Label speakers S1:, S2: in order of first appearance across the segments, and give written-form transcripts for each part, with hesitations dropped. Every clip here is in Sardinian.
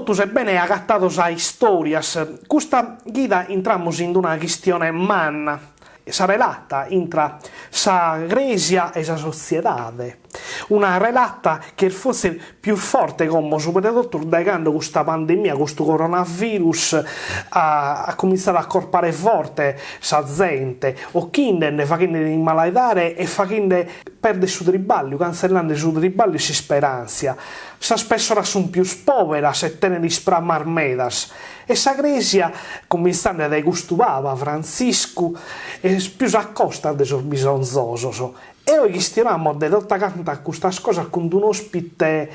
S1: totus e bene agatados a Istòrias. Custa chida intramus in una chistione manna, sa relata intra sa Crèsia e sa sotziedade. Una relata chi est fortzis pius forte como, subra de totus dae cando custa pandemia, custu coronavirus at cumintzadu a corpare forte sa zente, ochinde-nde, faghende immalaidare e faghende pèrdere su triballiu, cantzellande su triballiu e s'isperàntzia. Sas pessonas sunt pius pòberas e tenent ispramas medas e sa Crèsia, cumintzande dae custu Paba Frantziscu, est pius a costas de sos bisonzosos. E oe chistionamos de tota canta custas cosas cun d'un'ospite,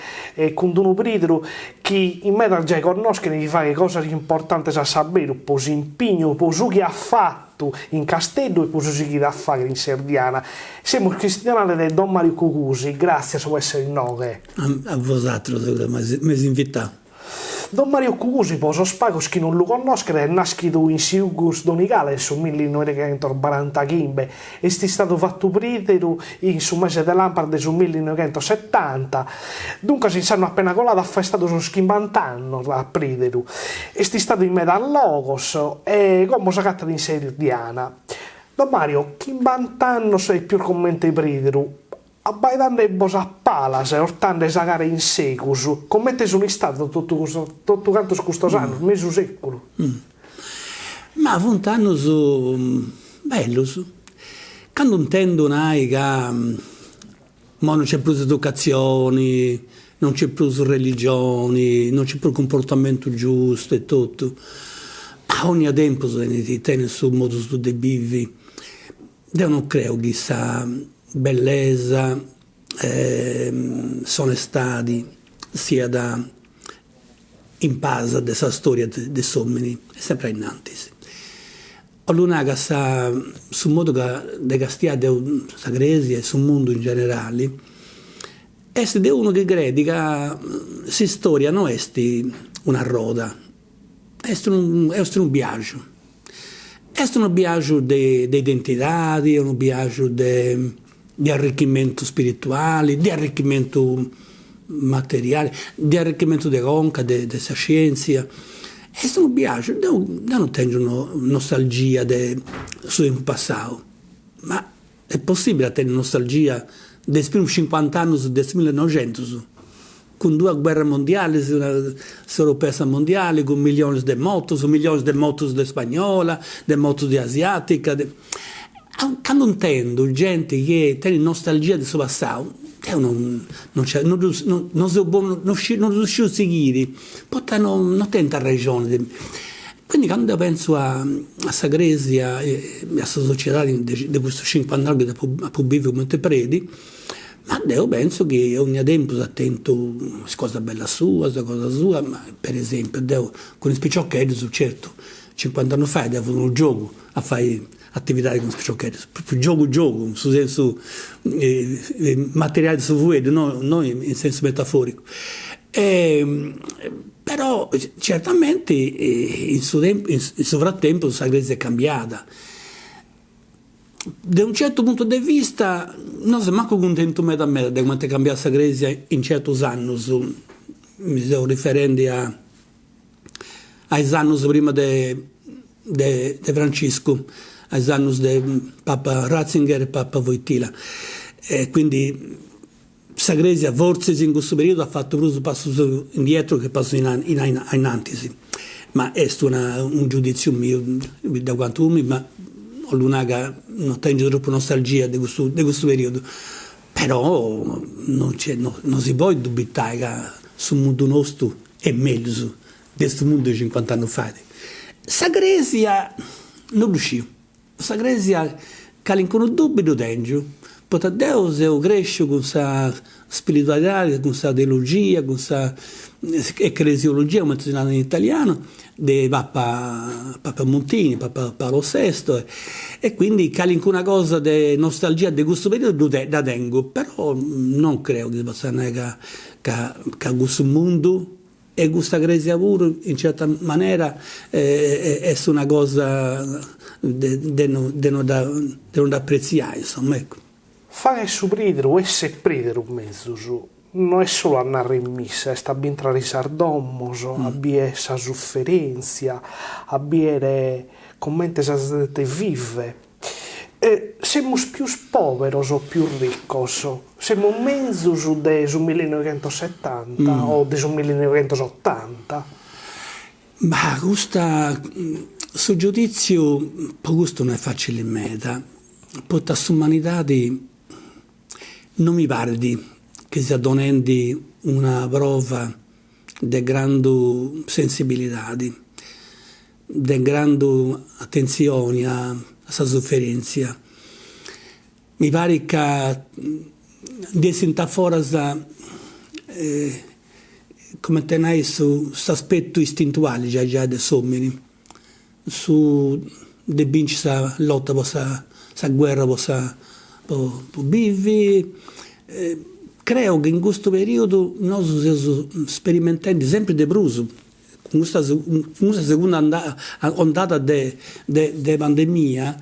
S1: cun d'unu prìderu chi in medas giai connoschent, chi faghet cosas importantes a s'aberu po s'impignu, po su chi at fatu in Casteddu e po su sighit a fagher in Serdiana. Semus chistionande de Don Mario Cugusi, gràtzias po essere inoghe.
S2: A bosatrus ca m'eis invitau.
S1: Don Mario Cugusi, po sos pagos chi non lu connoschent, est nàschidu in Siugus Donigala in su millinoighentos-barantachimbe, est istadu fatu prìderu in su mese de làmpadas de su millinoighentos-setanta, duncas in s'annu apena coladu at festadu sos chimbant'annos a prìderu. Est istadu in medas logos e como s'agatat in Serdiana. Don Mario, chimbant'annos e pius comente prìderu, Abbaidande bos a palas e 'ortande sa cara in segus, comente sun istados totu custos totu cantos custos annos, mesu seculu?
S2: Ma funt annus bellus. Candu intendu nai ca immoi non nc'est prus educatzioni, non nc'est prus religioni, non nc'est prus cumportamentu giustu e totu, ma 'onnia tempus tenit tenit su modu suu de bivi Deu non creu chi sa bellesa e s'onestadi siat in palas de sa storia de s'omini, est sempri ainnantis. 'Ollu nai ca sa su modu ca de castiai deu sa cresia e su mundu in generali est de unu chi creit ca s'istoria no est un'arroda, est unu est unu biaxu Est unu biaxu de de identidadi, unu biaxu de de arrichimentu spirituali, de arrichimentu materiali, de arrichimentu de conca, de de sa scientzia. Est unu biaxu, deu deu non tengiu nostalgia de su tempus passau, ma Est possibili a tenni nostalgia de is primus cincuant'annus de su millinoixentus, cun duas guerras mondialis, s'europea e sa mondiali, cun millionis de mortus, millionis de mortus de spagnola, de mortus de asiatica, de. Candu intendu genti chi tenit nostalgia de su passau, deu non non nci non ddus non seu bonu non sciu non ddus sciu sighiri, poita non non tenint arrexoni de Quindi candu deu pentzu a a sa cresia e a sa sociedadi de de custus cincuant'annus chi apu apu biviu cumenti predi, ma deu pentzu chi 'onnia tempus at tentu is cosas bellas suas, cosa sua, ma per esempiu deu cun is piciocheddus, certu, cincuant'annus fait fut unu giogu a fai atividadi cun is piciocheddus, propriu giogu giogu in su sensu materiali de su fueddu, no no in sensu metaforicu. Però certamenti in su tempus in su fratempus sa cresia est cambiada. De unu certu puntu de vista no seu mancu cuntentu meda meda de cumenti est cambiada sa cresia in certus annus, mi seu riferendi a a is annus prima de de de Franciscu, a is annus de papa Ratzinger e papa Wojtyla e quindi sa cresia fortzis in cussu periodu at fatu prus passus indietro che passus in in ainnantis, ma est una unu giuditziu miu de cantu po mei, ma 'ollu nai ca no tengiu tropu nostalgia de cussu de cussu periodu, però non nc'est no si podit dubitai ca su mundu nostu est mellus de su mundu de cincuant'annus fait. Sa cresia no ddu sciu, sa cresia calincunu dubbiu ddu tengiu, poita deu seu cresciu cun sa spiritualidadi, cun sa teologia, cun sa ecclesiologia cumenti si narat in italianu, de papa papa Montini, papa Paolo Sesto e quindi calincuna cosa de nostalgia de cussu periodu ddu dda tengu, però non creu chi si potzat nai ca ca ca cussu mundu e custa cresia puru in certa manera est una cosa de de no de no dda de no dd'apretziai insoma eccu.
S1: Fagher su prìderu, esser prìderu mezus. No est solu a narrer missa, est a bintrare in sas domos, a bier sa suferentzia, a bier comente sa zente vivet. Semus pius poberos o pius riccos? Semus menzus de su millinoighentosetanta o de su millinoighentosottanta?
S2: Ma custa, su giuditziu po custu no est facili meda, poita s'umanidadi No mi parit chi siat donendi una prova de grandu sensibilidadi, de grandu atentzioni a sa suferentzia. Mi parit ca ndi essint a foras, cumenti nai, s'aspetu istintuali giai giai de s'omini Su de binci sa lota po sa sa guerra po sa po bivi. Creu chi in custu periodu nosu seus sperimentendi sempri de prus cun custa cun custa segunda ondada de de pandemia,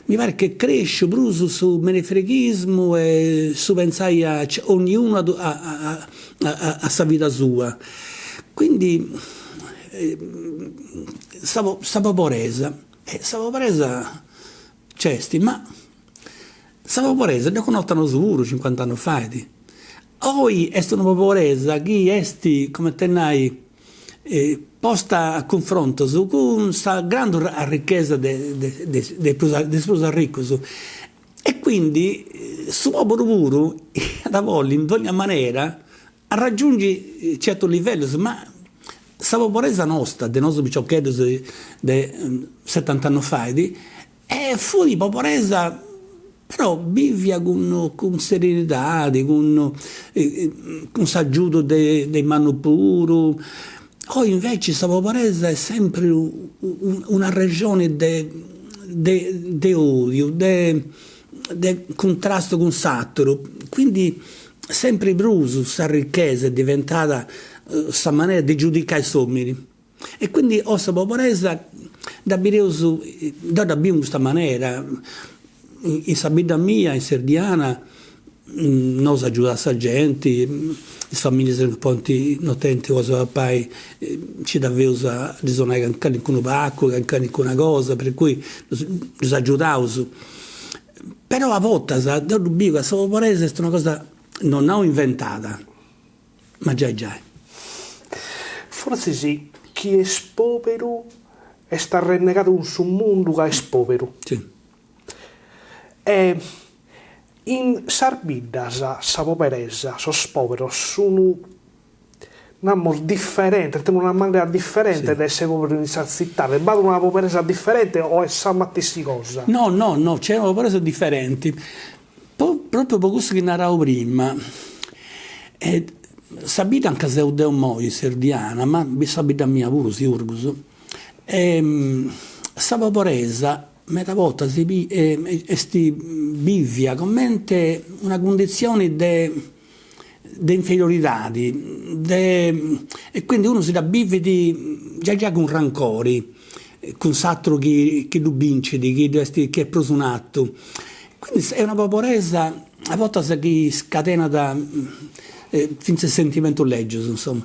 S2: mi parit chi est cresciu prus su menefreghismu e su pentzai a onniunu a a sa vida sua. Quindi sa sa poboresa, sa poboresa nc'est, ma sa poboresa dd'eus connota nosu puru cincuant'annus fait. Oi est una poboresa chi est, cumenti nai, posta a cunfrontus cun sa grandu arrichesa de de de de is prus arricus E quindi su poberu puru iat a bolli in dogna manera a raggiungi certus livellus, ma sa poboresa nosta, de nosu piciocheddus de setant'annus fait, fut poboresa però bivia cun cun serenidadi, cun cun s'agiudu de is mannus puru, oi inveci sa poboresa est sempri un'arrexoni de de de odiu, de de cuntrastu cun s'aturu, quindi sempri prus s'arrichesa est diventada sa manera de giudicai s'omini e quindi oi sa poboresa dda bireus, deu dda biu in custa manera, in sa bidda mia, in Serdiana, Nosu agiudaus sa genti, is familias chi non podint, non tenint cosa de papai, nci dda feus a ddis donai calincunu pacu, calincuna cosa, per cui ddus agiudaus. Però a bortas deu ddu biu ca sa poboresa est una cosa, non nau inventada, ma giai giai.
S1: Fortzis chi est poberu est arrennegadu cun su mundu ca est poberu. E in sas biddas sa poberesa, sos poberos sun, namus, diferentes, tenen una manera diferente de esser poberos in sas tzitades, b'at una poberesa diferente o est sa matessi cosa?
S2: No, no, no, nc'est una poberesa diferenti, propriu po cussu chi narau prima, sa bidda anca seu deu immoi, Serdiana, ma sa bidda mia puru, Siurgus, sa poboresa Meda bortas est bìvia comente una cunditzioni de de inferioridadi, de e quindi unu si dda bivit giai giai cun rancori, cun s'aturu chi chi ddu bincit, chi ddu est chi est prus in artu. Quindi est una poboresa a bortas chi scadenat fintzas sentimentus lègius, insoma.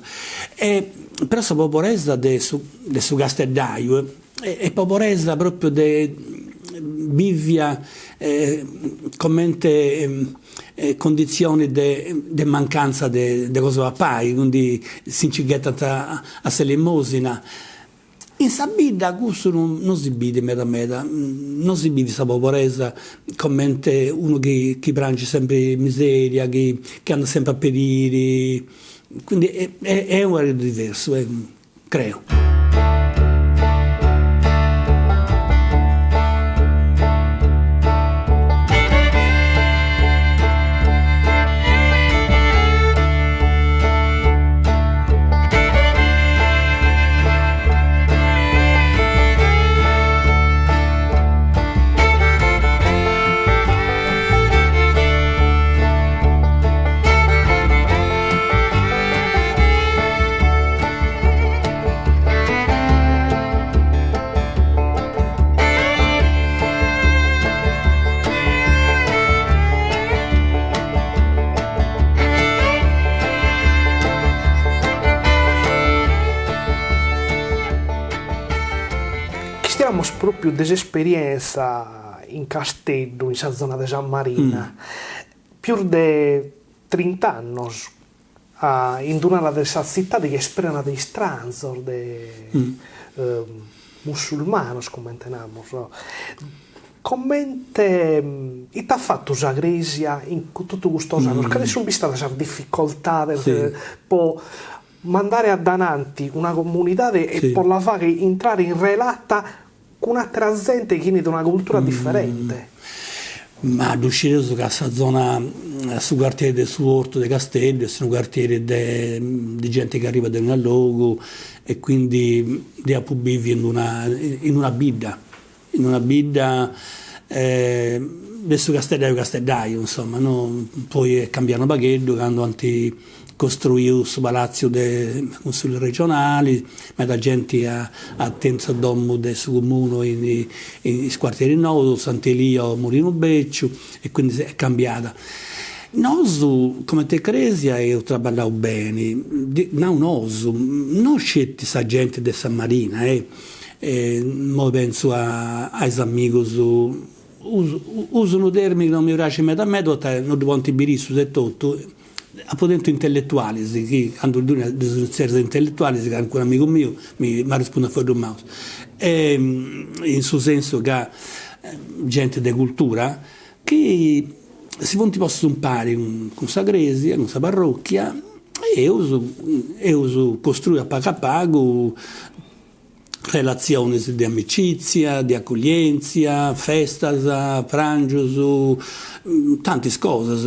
S2: E però sa poboresa de su de su casteddaju Est poboresa propriu de bivia comente conditzioni de mancantza de cosa 'e papai, quindi si nci ghetant a s'elemosina. In sa bidda cussu non si bidit meda meda, non si bivit sa poboresa comente unu chi chi prangit sempri miseria, chi chi andat sempri a pediri, quindi est unu pagheddu diversu creu.
S1: pròpiu de s'esperientza in Casteddu, in sa zona de sa Marina, pius de trint'annos in d'un'ala de sa tzitade chi est prena de istranzos, de musulmanos, comente namus. Comente, ite at fatu sa crèsia in totu custos annos? Cales sunt bistadas sas dificoltades po mandare a dananti una comunidade e po la fagher intrare in relata cun àtera zente chi 'enit una cultura diferente?
S2: Ma ddu scideus ca sa zona, su quartieri de su Ortu de Casteddu est unu quartieri de de genti chi arribat de dogna logu e quindi deu apu biviu in una in una bidda in una bidda de su casteddaju casteddaju, insoma, no, poi est cambiau unu pagheddu candu ant costruiu su palatziu de su Consillu regionali, meda genti at tentu sa domu de su comunu in is cuartieris nous, Sant'Elia o Mulinu Beciu, e quindi est cambiada. Nosu comente cresia eus traballau beni, nau nosu, no sceti sa genti de sa Marina E immoi pentzu a is amigus, usu unu termini chi non mi praxit meda meda poita non ddu podint biri issus etotu, apu tentu intelletualis chi candu ddus tzerrias intelletualis calincunu amigu miu mi m'arrespundit a fueddus maus e in su sensu ca genti de cultura chi si funt postus impari cun sa cresia, cun sa parrocchia e eus eus costruiu a pagu a pagu relatzionis de amicizia, de acuglientzia, festas, prangius, tantis cosas,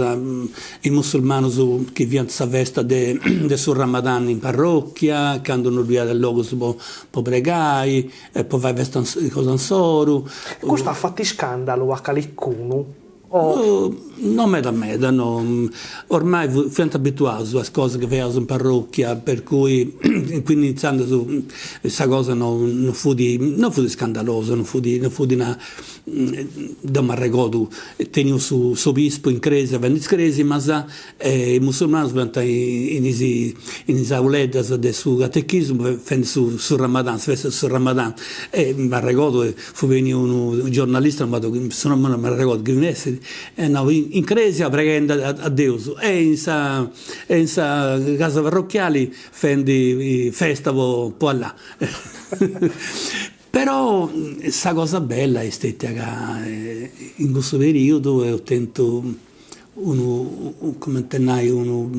S2: is musulmanus chi fiant sa festa de de su Ramadan in parrocchia, candu no ddu iat logus po po pregai e po fai festa cosa insoru.
S1: Custu at fatu iscandalu a calicunu
S2: O. No meda meda, no. Ormai fiant abituaus a is cosas chi faiaus in parrocchia, per cui, quindi intzandus sa cosa no no fut no fut scandalosa, no fut no fut una, deu m'arregodu, teniaus s'obispu in cresia fendi is cresimas E is musulmanus fiant in is in is auleddas de su catechismu fendi su su ramadan, sa festa de su ramadan e m'arregodu fut beniu unu giornalista no m'at su nomini no m'arregodu chini essit e at nau in cresia preghendi a Deus e in sa e in sa casa parrocchiali fendi festa po po Allah. Però sa cosa bella est stetia ca in cussu periodu eus tentu unu, cumenti nai, unu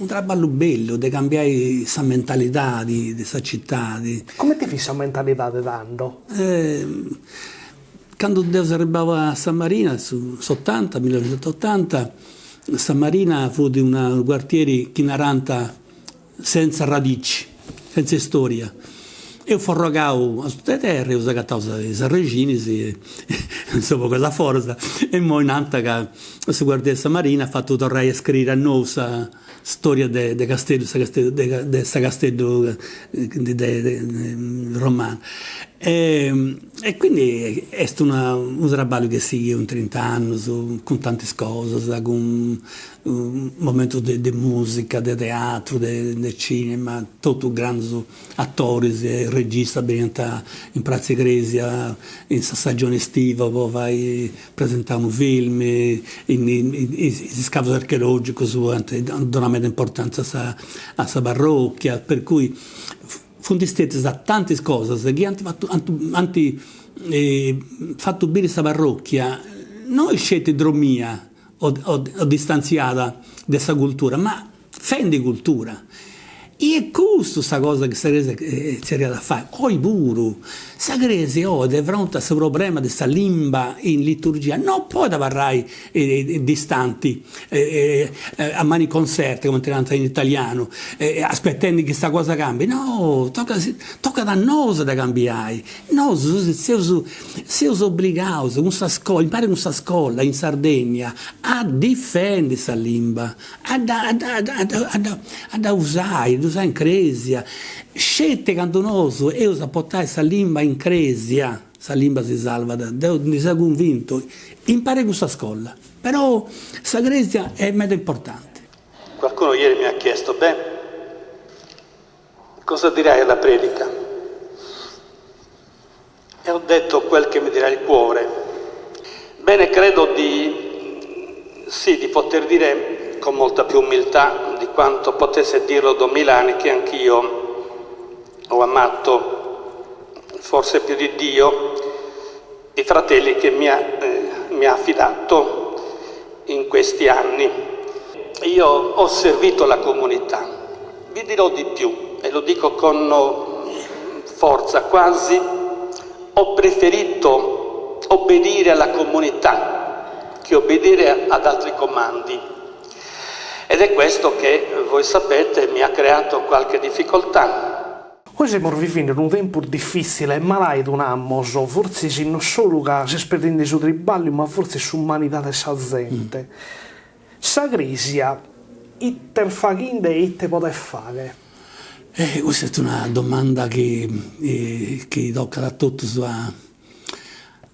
S2: traballu bellu de cambiai sa mentalidadi de sa citadi.
S1: Cumenti fit sa mentalidade tando?
S2: Candu deu seu arribau a sa Marina, in su s'otanta, millinoixentusotanta, sa Marina fut unu cuartieri chi narant Senza radici, senza istoria. Eus forrogau a suta 'e terra, eus agatau is arrexinis, insoma cosa foras, e immoi nant ca su quartieri de sa Marina at fatu torrai a scriri a nou sa storia de de Casteddu, sa Casteddu de sa Casteddu de romana. E quindi est una unu traballu chi est sighiu in trint'annus, cun tantis cosas, cun Momentus de musica, de teatru, de cinema, totu grandus atoris e registas beniant in pratza 'e cresia in sa stagioni estiva po fai presentai unu film, in is iscavus archeologicus ant donau meda importanza a sa parrocchia, per cui funt stetias tantis cosas chi ant fatu ant fatu biri sa parrocchia no isceti dromia o distantziada de sa cultura, ma fendi cultura. I est custu sa cosa chi sa cresia tzerriat a fai, oi puru. Sa cresia oi de fronti a su problema de sa limba in liturgia no podit abarrai distanti, a mani conserte, cumenti narant in italianu, aspetendi chi sa cosa cambit, no, tocat tocat a nosu de cambiai, nosu seus Seus obligaus cun sa scola, impari cun sa scola in Sardegna, a difendi sa limba, a dda a dda a dda a dda a dda usai, a dda usai in cresia. Sceti candu nosu eus a portai sa limba in cresia, sa limba si salvat, deu ndi seu cunvintu, impari cun sa scola. Però sa cresia est meda importanti.
S3: Qualcuno ieri mi ha chiesto, beh, cosa dirai alla predica? E ho detto quel che mi dirà il cuore. Bene, credo di, sì, di poter dire con molta più umiltà di quanto potesse dirlo Don Milani che anch'io ho amato forse più di Dio i fratelli che mi ha, eh, mi ha affidato in questi anni. Io ho servito la comunità, vi dirò di più e lo dico con forza quasi, ho preferito obbedire alla comunità che obbedire ad altri comandi. Ed è questo che, voi sapete, mi ha creato qualche difficoltà.
S1: Oe semus vivende unu tempus difitzile e malaidu namos, fortzis no solu ca s'est perdende su triballiu ma fortzis s'umanidade 'e sa zente. Sa Crèsia ite est faghende e ite podet fagher?
S2: Custa est una domanda chi chi tocat a totus a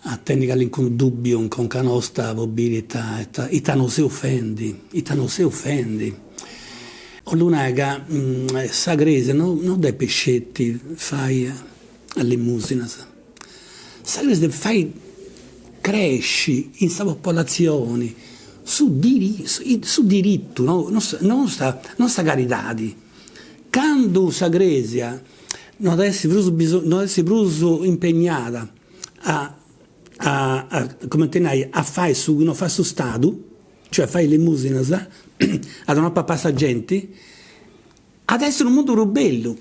S2: a tenni calincunu dubbiu in conca nosta po biri ita ita ita no seus fendi, ita no seus fendi. 'Ollu nai ca sa Crèsia no no depit sceti fai allimusinas, sa Crèsia depit fai cresci in sa popolatzioni su diri su diritu, no non sa non sa caridadi. Candu sa Crèsia no at essi prus no at essi prus impegnada a a cumenti nai a fai su chi no fait su Stadu, cioè a fai limusinas, a donai a papai a sa genti, at essi unu mundu prus bellu.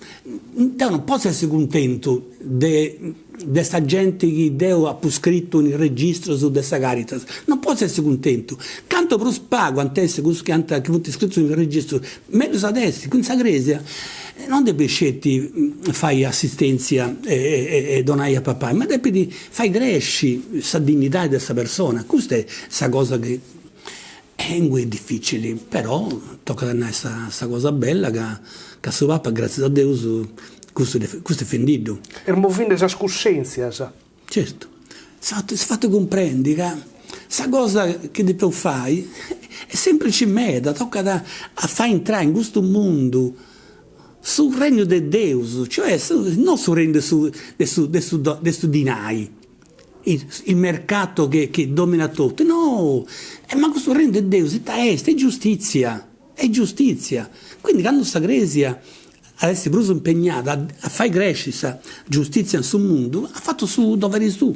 S2: Deu non potzu essi cuntentu de de sa genti chi deu apu scritu in is registrus de sa Caritas, non potzu essi cuntentu. Cantu prus pagu ant essi cussus chi ant chi funt scritus in is registrus, mellus at essi. Quindi sa Cresia non depit sceti fai assistenzia e e donai a papai, ma depit fai cresci sa dignidadi de sa persona, custa est sa cosa chi E ingui est dificili, però tocat a nai sa sa cosa bella ca ca su Papa gratzias a Deus custu custu est fendiddu.
S1: Est movinde sas cussentzias.
S2: Certu, s'at fatu cumprendi ca sa cosa chi depeus fai est semplici meda, tocat a fai intrai in custu mundu su regnu de Deus, cioè no su regnu de su de su de su de su dinai il mercato che che domina totu, no, e ma custu regnu de Deus ita est, est giustizia, est giustizia, quindi candu sa cresia at essi prus impegnada a fai cresci sa giustizia in su mundu, at fatu su doveri suu,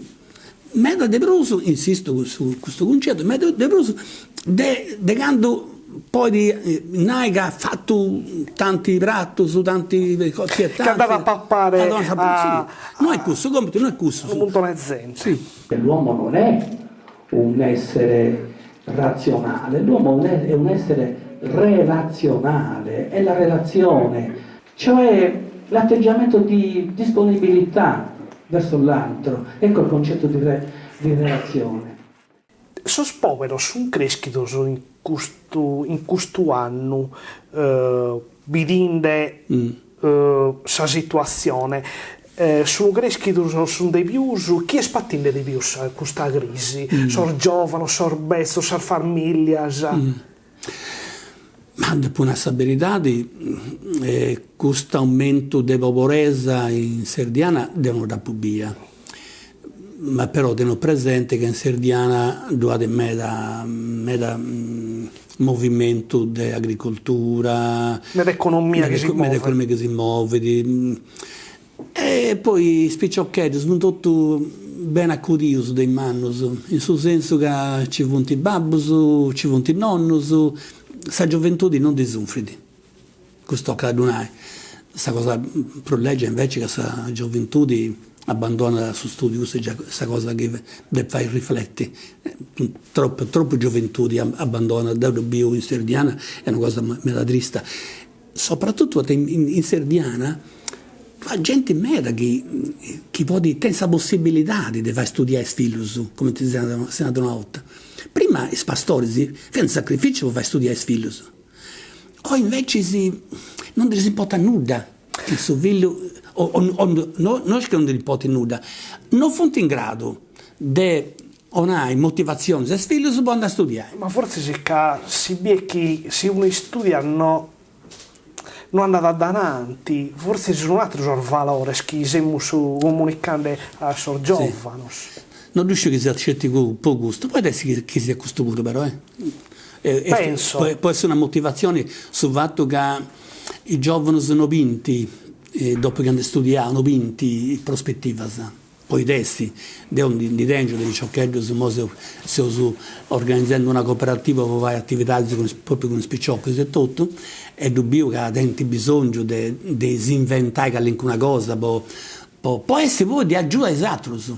S2: meda de prus, insistu su custu cuncetu, meda de prus de de candu podit nai ca at fatu tanti pratus, tanti
S1: pietanze. Ca dat a papare
S2: a No est cussu, su compitu no est cussu.
S1: Unu muntone 'e zente.
S2: L'uomo non è un essere razionale, l'uomo è un essere relazionale, è la relazione, cioè l'atteggiamento di disponibilità verso l'altro, ecco il concetto di di relazione.
S1: Sos pòberos sunt crèschidos in custu in custu annu bidinde sa situatzione, sunt crèschidos sunt de pius, chie est patinde de pius custa crisi, sos giòvanos, sos betzos, sas famìllias?
S2: Ma depu nai sa beridadi, custu aumentu de poboresa in Serdiana deu no dd'apu bia, ma però tengu presenti ca in Serdiana ddu at meda meda movimentu de agricoltura,
S1: meda economia chi si movit,
S2: meda economia chi si movit E poi is piciocheddus funt totu beni acudius de is mannus, in su sensu ca nci funt is babbus, nci funt is nonnus, sa gioventudi non ndi sunfrit, custu tocat a ddu nai. Sa cosa prus lègia inveci ca sa gioventudi abbandonat su studiu, custa est giai sa cosa chi depit fai rifletti, tropu tropu gioventudi abbandonat, deu ddu biu in Serdiana, est una cosa meda trista Soprattutto poita in Serdiana ddu at genti meda chi chi podit tenit sa possibilidadi de fai studiai is fillus, cumenti si narat una 'orta. Prima is pastoris fiant sacrificiu po fai studiai is fillus, oi invecis non ddis importat nudda chi su fillu o o no est chi non ddis importit nudda, non funt in gradu de 'onai motivatzionis a is fillus po andai a studiai.
S1: Ma fortzis ca si biet chi si unu istudiat no. no andat addananti, fortzis sun ateros sos valores chi semus comunicande a sos giovanos.
S2: No ddu sciu chi siat sceti po custu, podit essi chi siat custu puru però eh.
S1: Penso.
S2: Po essi una motivatzioni su fatu ca is giovanus no bint, dopu chi ant studiau, no bint prospetivas. Podit essi, deu ndi tengiu de piciocheddus, imoi seu seus organizendi una cooperativa po fai atividadis cun is propriu cun is piciocus e totu e ddu biu ca tenint bisongiu de de s'inventai calincuna cosa po po essi poi de agiudu a is atrus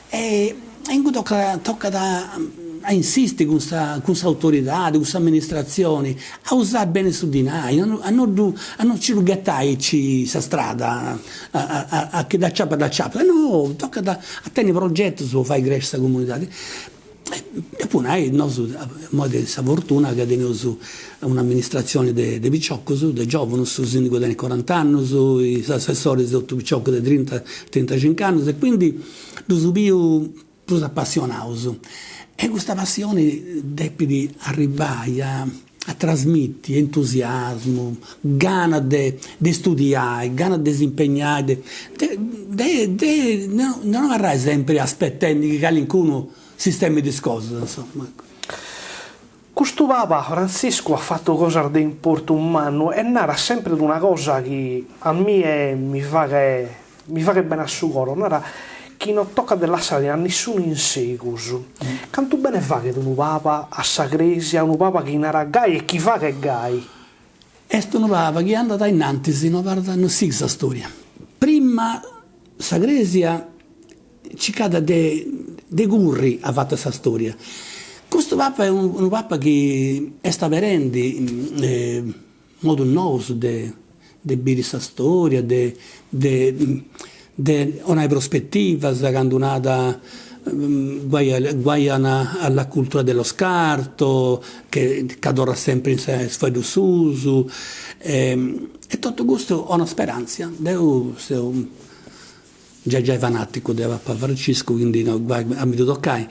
S2: e ingui tocat tocat a insisti cun sa cun s'autoridadi, cun s'amministratzioni a usai beni su dinai, a no ddu a no nci ddu ghetai aici in sa strada a chi dd'aciapat dd'aciapat, no, tocat a tenni progetus po fai cresci sa comunidadi. Depu nai, nosu imoi teneus sa fortuna ca teneus un'amministratzioni de de piciocus, de giovunus, su sindigu tenit corant'annus, is assessoris totu piciocus de trinta, trintacinc'annus e quindi ddus biu prus apassionaus e custa passioni depit arribbai a a trasmiti entusiasmu, gana de de studiai, gana de s'impegnai, de de de no abarrai sempri aspetendi chi calincunu sistemit is cosas, insoma.
S1: Custu Paba Frantziscu at fatu cosas de importu mannu e narat sempre una cosa chi a mie mi faghet mi faghet bene a su coro, narat chi no tocat de lassare a nissunu in segus. Cantu bene faghet unu Paba a sa Crèsia, unu Paba chi narat gai e chi faghet gai?
S2: Est unu Paba chi andat a innantis, no abarrat, no sighit sa storia. Prima sa Crèsia Circat de de curri avatu a sa storia. Custu papa est unu papa chi est aberendi modus nous de de biri sa storia, de de de 'onai prospetivas, candu narat guai guai alla cultura dello scarto, che ca torrat sempri in is fueddus suus, e totu custu 'onat sperantzia, deu seu Giai giai fanaticu de Papa Franciscu, quindi no guai a mi ddu tocai,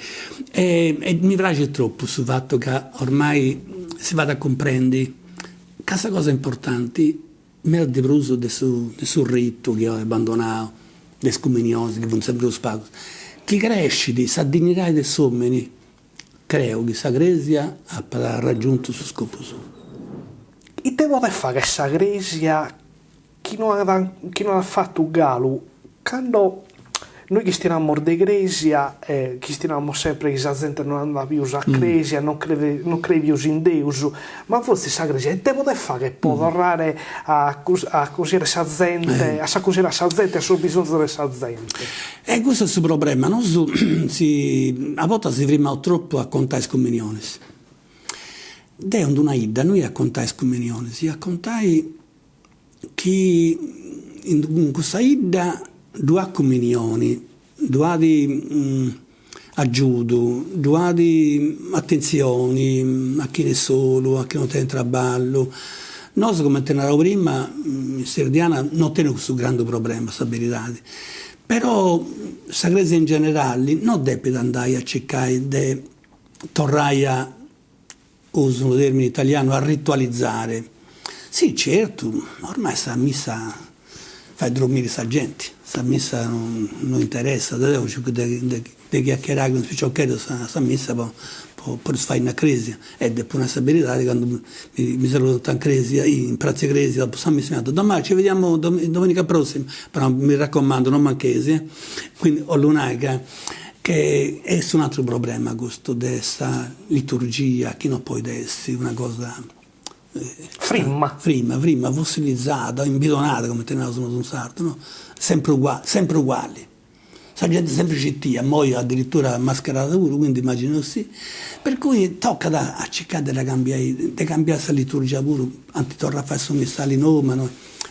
S2: e mi praxit tropu su fatu ca ormai si fait a cumprendi ca sa cosa importanti meda de prus de su de su ritu chi oi est abbandonau, de is cumunionis chi funt sempri prus pagus, chi crescit sa dignidadi de s'omini, creu chi sa Cresia apat raggiuntu su scopu suu.
S1: Ite podet fagher sa Cresia chi no at chi no at fatu galu, cando nois chistionamus de crèsia chistionamus sempre chi sa zente no andat pius a crèsia, non creet non creet pius in Deus, ma fortzis sa crèsia ite podet fagher po torrare a a acosiare sa zente, a s'acosiare a sa zente, a sos bisonzos de sa zente?
S2: E custu est su problema, nosu si a bortas si frimaus tropu a contai is cuminionis. Deu in una 'idda no ia a contai is cuminionis, ia a contai chi in cussa 'idda ddu at cuminioni, ddu at agiudu, ddu at atentzioni a chini est solu, a chini no tenit traballu. Nosu cumenti narau prima in Serdiana no teneus cussu grandu problema, sa beridadi, però sa cresia in generali no depit andai a circai de torrai a Usu unu termini italianu, a ritualizzare. Si, certu, ormai sa missa fait dromiri sa genti, sa missa no interessat, deu circu de de chiachierai cun is piciocheddus sa sa missa po po ddus fai a cresia e depu nai sa beridadi candu mi saludant in cresia in pratza 'e cresia dopu sa missa mi nant don Mario ci vediamo domenica prossima, però mi raccomando non mancheis eh, quindi 'ollu nai ca Che est un'atru problema custu de sa liturgia chi no podit essi una cosa
S1: Frimma.
S2: Frimma, frimma, fossilizada, imbidonada cumenti naraus nosu in sardu, no? Sempri uguali, sempri uguali. Sa genti sempri citia, immoi addirittura mascherada puru, quindi immaginausì. Per cui tocat a circai de dda cambiai, de cambiai sa liturgia puru, ant torrau a fai su missali nou ma no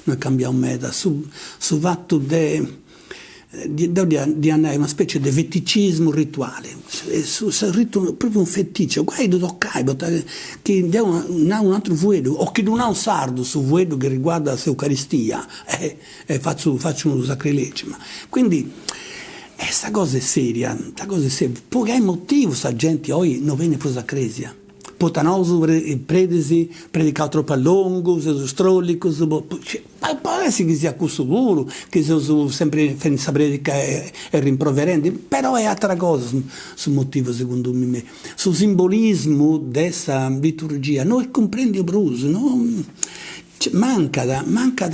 S2: est cambiau meda. Su su fatu de Deu dd'ia nai una specie de feticismu rituali, su ritu propriu unu feticcio, guai a ddu tocai, poita chi deu nau un'aturu fueddu, o chi ddu nau in sardu su fueddu chi riguardat s'Eucaristia, e fatzu fatzu unu sacrilegiu, ma quindi sa cosa est seria, sa cosa est seria, po cali motivu sa genti oi no benit prus a cresia? poita nosu predis predicaus tropu a longu, seus strollicus, podit essi chi siat cussu puru, chi seus sempri fendi sa predica e rimproverendi, però est atera cosa su motivu segundu mimei. Su simbolismu de sa liturgia no est cumprendiu prus, no mancat, mancat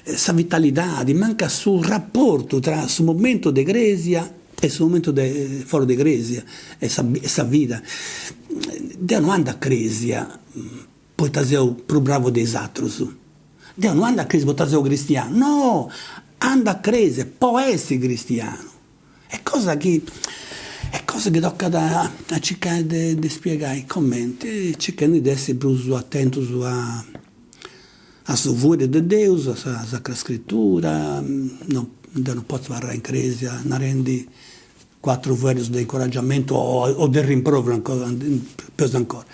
S2: sa vitalidadi, mancat su raportu tra su momentu de cresia e su momentu de foras de cresia e sa e sa vida. Deu no andu a cresia poita seu prus bravu de is atrus, deu no andu a cresia poita seu cristianu, no, andu a cresia po essi cristianu Est cosa chi est cosa chi tocat a circai de de spiegai, cumenti, circhendi de essi prus atentus a a su fueddu de Deus, a sa Sacra Scrittura, no deu no potzu abarrai in cresia narendi cuatru fueddus de incoraggiamentu o de rimproveru ancora peus ancora,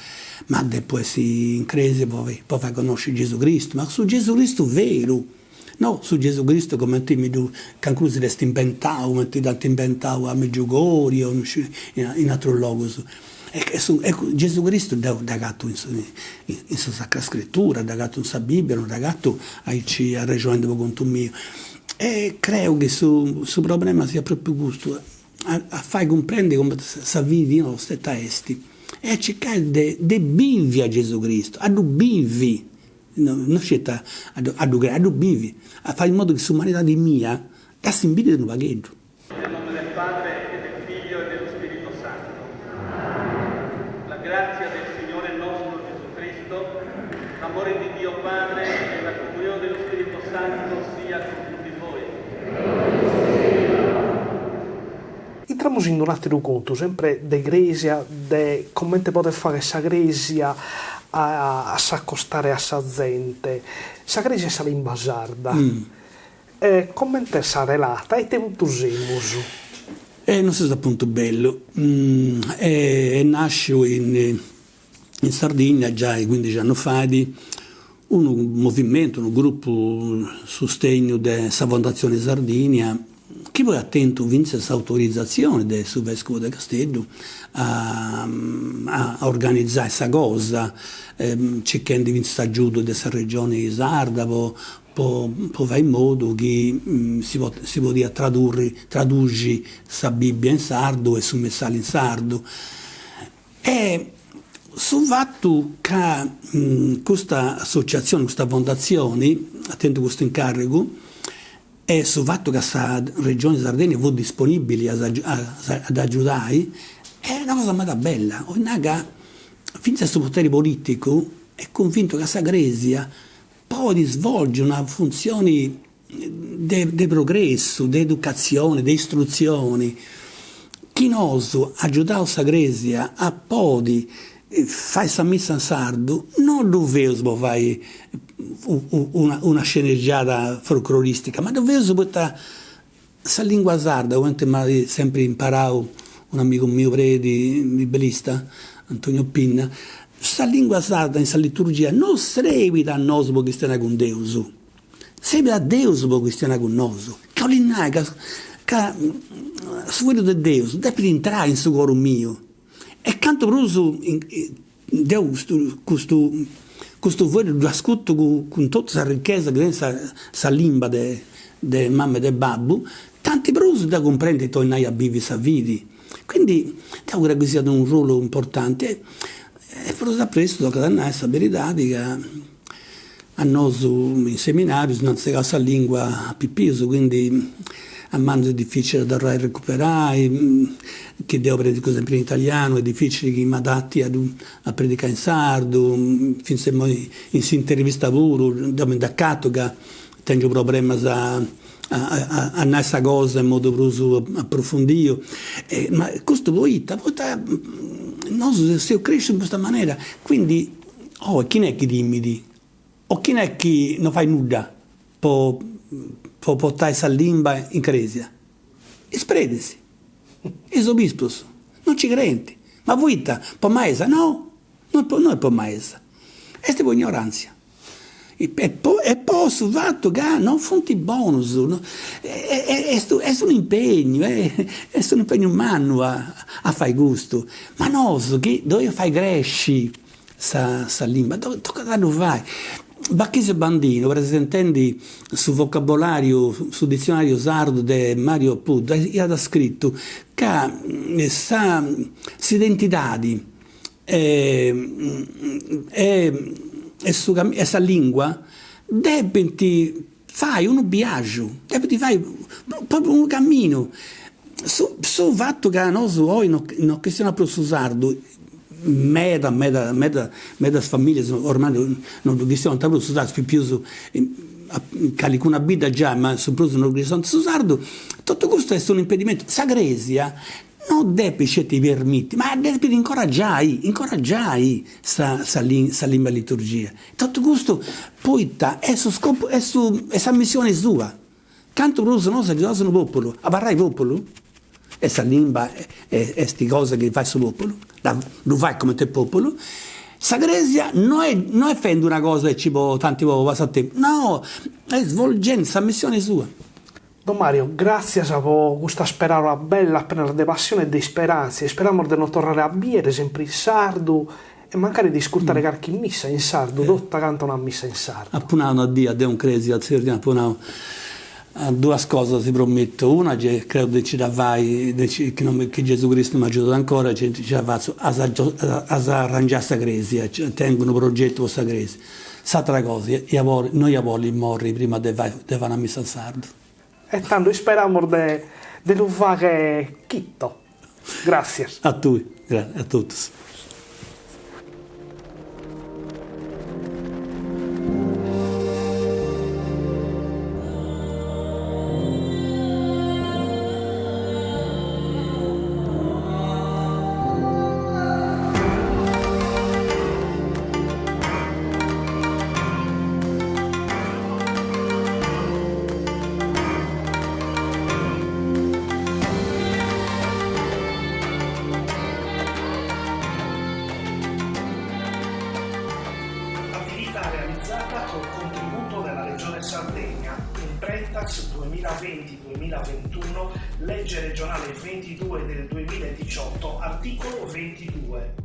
S2: ma depu essi in cresia po po fai connosci Gesù Cristu, ma su Gesù Cristu veru No su Gesù Cristu cumenti mi ddu calincunu si dd'est imbentau, cumenti dd'ant imbentau a Medjugorje o no sciu in atrus logus. E su Gesù Cristu deu dd'agatu in su in sa Sacra Scrittura, dd'agatu in sa Bibbia, no dd'agatu aici arrexonendi po contu miu. E creu chi su su problema siat propriu custu, a a fai cumprendi cumenti sa fidi nosta ita est e a circai de de bivi a Gesù Cristu, a ddu bivi No sceti a ddu crei, a ddu bivi, a fai in modu chi s'umanidadi mia dd'assimbillit unu pagheddu.
S3: Nel nome del Padre e del Figlio e dello Spirito Santo. La grazia del Signore nostro Gesù Cristo, l'amore di Dio Padre e la comunione dello Spirito Santo sia con tutti voi.
S1: Intramus in un'àteru contu, sempre de crèsia, de comente podet fagher sa crèsia a s'acostare a sa zente. Sa crèsia e sa limba sarda. E comente est sa relata? A ite puntu semus?
S2: E non seus a puntu bellu. Est nàsciu in in Sardigna giai cuindixi annus fait unu movimentu, unu grupu sustegnu de sa Fondatzione Sardinia chi poi at tentu fintzas s'autorizatzioni de su vescovu de Casteddu a a organizai sa cosa, circhendi fintzas s'agiudu de sa Regioni Sarda po po fai in modu chi si si podiat tradurri traduxi sa Bibbia in sardu e su messali in sardu. E su fatu ca custa associatzioni, custa fondatzioni at tentu custu incarrigu e su fatu ca sa Regioni Sardegna fut disponibili a dd'agiudai est una cosa meda bella, 'olit nai ca fintzas su poteri politicu est cunvintu ca sa Crèsia podit svolgi una funtzioni de de progressu, de educatzioni, de istrutzioni, chi nosu agiudaus sa Crèsia a podi fai sa missa in sardu, no ddu feus po fai una una scenegiada folcloristica, ma ddu feus poita sa lingua sarda, cumenti m'at sempri imparau un'amigu miu predi biblista, Antonio Pinna, sa lingua sarda in sa liturgia no srebit a nosu po chistionai cun Deus, Serbit a Deus po chistionai cun nosu, ca 'olit nai ca ca su fueddu de Deus depit intrai in su coru miu e cantu prus deu custu custu custu fueddu ddu ascurtu cun totu sa richesa chi tenit sa sa limba de de mama e de babbu, tanti prus deu cumprendu ita 'olit nai a bivi sa fidi. Quindi deu creu chi siat unu ruolu importanti e prus a prestu tocat a nai sa beridadi ca A nosu in seminariu si nd'ant segau sa lingua a pipius, quindi a mannus est dificili a torrai a recuperai, chi deu predicu sempri in italianu est dificili chi m'adatti a a predicai in sardu, finzas immoi in s'intervista puru deu mi nd'acatu ca tengiu problemas a a nai sa cosa in modu prus aprofundiu, ma custu poita, poita nosu seus crescius in custa manera, quindi Oi chini est chi timit o chini est chi no fait nudda po po portai sa limba in crèsia? Is predis, is obispus, no nci creint. Ma poita? Po maesa? No, no est po maesa, est po ignoràntzia. E po su fatu ca non funt bonus, est un'impegnu, est un'impegnu mannu a fai custu, ma nosu chi dd'oleus fai cresci sa sa limba, tocat a ddu fai. Bachisio Bandinu presentendi su vocabolariu, su ditzionariu sardu de Mario Puddu iat scritu ca sa s'identidadi e e su e sa lingua depint fai unu biaxu, depint fai propriu unu caminu. Su su fatu ca nosu oi no no chistionaus prus su sardu, meda meda meda medas familias ormai no ddu chistionant prus su sardu, is pipius in calicuna bidda giai, ma su prus no ddu chistionant su sardu, totu custu est un'impedimentu. Sa cresia no depit sceti permiti, ma depit incoragiai, incoragiai sa sa sa limba liturgia. Totu custu poita est su scopu est su est sa missioni sua. Cantu prus nosu agiudaus unu populu a abarrai populu, e sa limba est cosa chi fait su populu, ddu fait cumenti populu, sa cresia no est no est fendi una cosa aici po tanti po passatempus, no, est svolgendi sa missioni sua.
S1: Don Mario, gràtzias po custas peràulas bellas prenas de passione e de isperàntzia, isperamus de nos torrare a bìere sempri in sardu e mancari de iscurtare carchi missa in sardu, tota canta una missa in sardu.
S2: Apu nau una dia deu in crèsia, tzerriu, apu nau duas cosas si promitu, una gei creu de nci dda fai, de nci chi non chi Gesù Cristu m'agiudat ancora, gei nci dda fatzu a s'arrangiai sa crèsia, tengu unu progetu po sa crèsia. S'atera cosa, ia bolli, no ia bolli morri prima de fai de fai una missa in sardu.
S1: E tando isperamus de de lu fagher chito. Gràtzias.
S2: A tui, a totus.
S1: Attività realizzata col contributo della Regione Sardegna, Imprentas 2020 2021, legge regionale 22 del 2018, articolo 22.